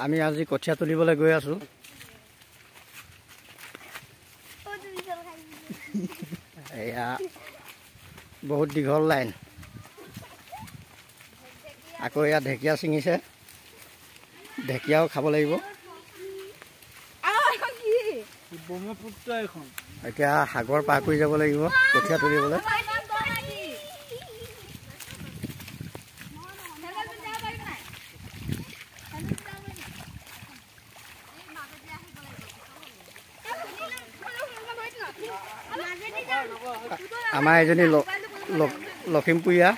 আমি আজি কঠীয়া তুলিবলৈ গৈ আছো। এয়া বহুত দীঘল লাইন। আকৌ ইয়াত ঢেকীয়া ছিঙিছে, ঢেকীয়াও খাব লাগিব। এতিয়া সাগৰ পাৰ কৰি যাব লাগিব কঠীয়া তুলিবলৈ। আমাৰ এজনী লখিমপুৰীয়া,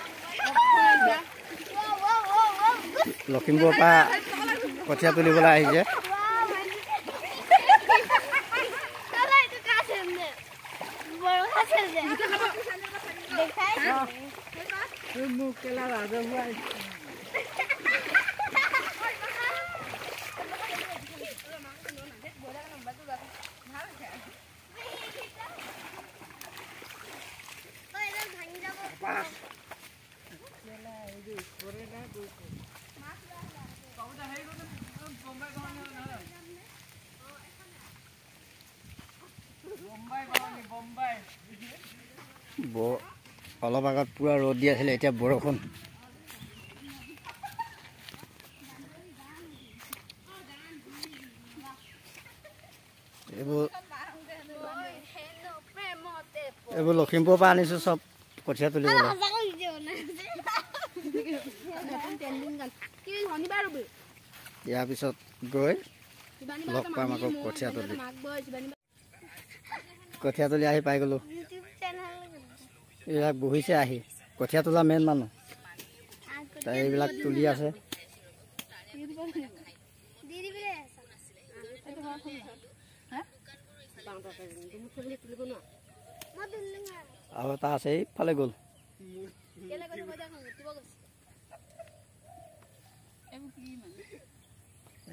লখিমপুৰৰ পৰা কঠীয়া তুলিবলৈ আহিছে। অলপ আগত পুৰা ৰ'দ দি আছিলে, এতিয়া বৰষুণ। এইবোৰ লখিমপুৰৰ পৰা আনিছো চব কঠীয়া তুলিবলৈ। ইয়াৰ পিছত গৈ লগ পাম আকৌ কঠীয়া তুলি। কঠীয়া তুলি আহি পাই গ'লো। এইবিলাক বহিছে আহি, কঠীয়া তোলা মেইন মানুহ, তাই এইবিলাক তুলি আছে। আৰু এটা আছে এইফালে গ'ল।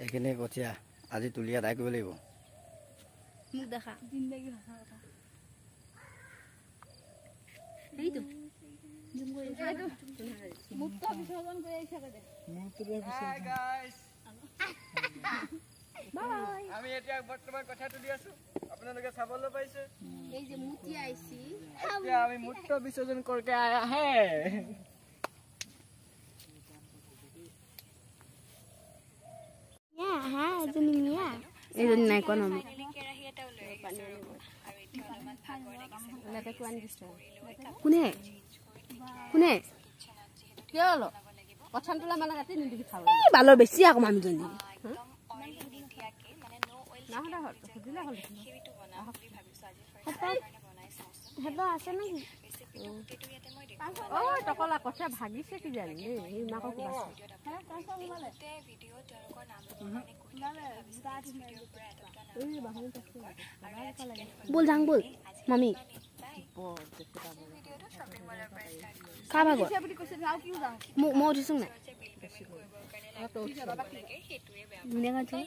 এইখিনি কঠীয়া আজি তুলি আদায় কৰিব লাগিব। আমি এতিয়া বৰ্তমান কঠীয়া তুলি আছো, আপোনালোকে চাবলৈ পাইছে। এই যে মুতি আইছি, এতিয়া আমি মূত্ৰ বিসৰ্জন কৰকে আয়া হে। এইজনী নাই কোৱা নহয়। কোনে কোনে বালৰ বেছি আকৌ মানুহজনী। ভাগিছে কি জানি। বল যাং বল মামি কাৰ ভাগৰ মই উঠিছো নাই ধুনীয়াকৈ।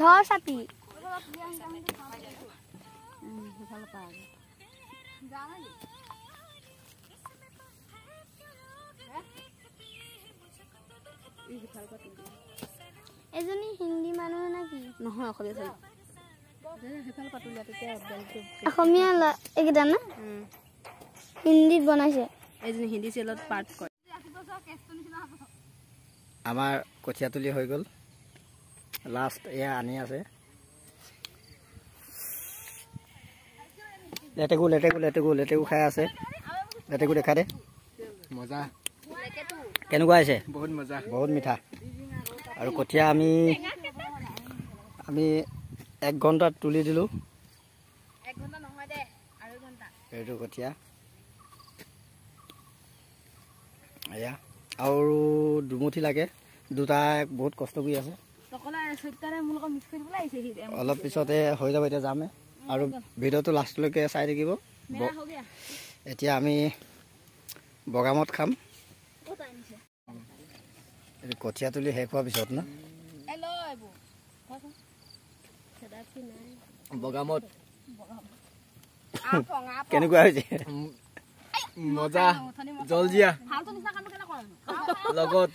ধৰ চাপি এজনী হিন্দী মানুহ নেকি? নহয়, অসমীয়া ছোৱালী। অসমীয়া এইকেইটা না হিন্দীত বনাইছে। এইজনী হিন্দী চিৰিয়েলত পাৰ্ট কৰে। আমাৰ কঠীয়া তুলি হৈ গ'ল। লাষ্ট এয়া আনি আছে। লেটেকু লেটেকু লেটেকু লেটেকু খাই আছে। লেটেকু দেখা দে, মজা। কেনেকুৱা হৈছে? বহুত মজা, বহুত মিঠা। আৰু কঠীয়া আমি আমি 1 ঘণ্টাত তুলি দিলোঁ। এইটো কঠীয়া এয়া আৰু দুমুঠি লাগে, দুটা বহুত কষ্ট কৰি আছে। অলপ পিছতে হৈ যাব, এতিয়া যামে। আৰু ভিডিঅ'টো লাষ্টলৈকে চাই থাকিব। এতিয়া আমি বগামত খাম। কঠীয়া তুলি শেষ হোৱাৰ পিছত না। বগামত কেনেকুৱা হৈছে? মজা, জলজিয়া লগত।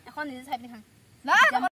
এখন নিজে চাই পিনি খাম।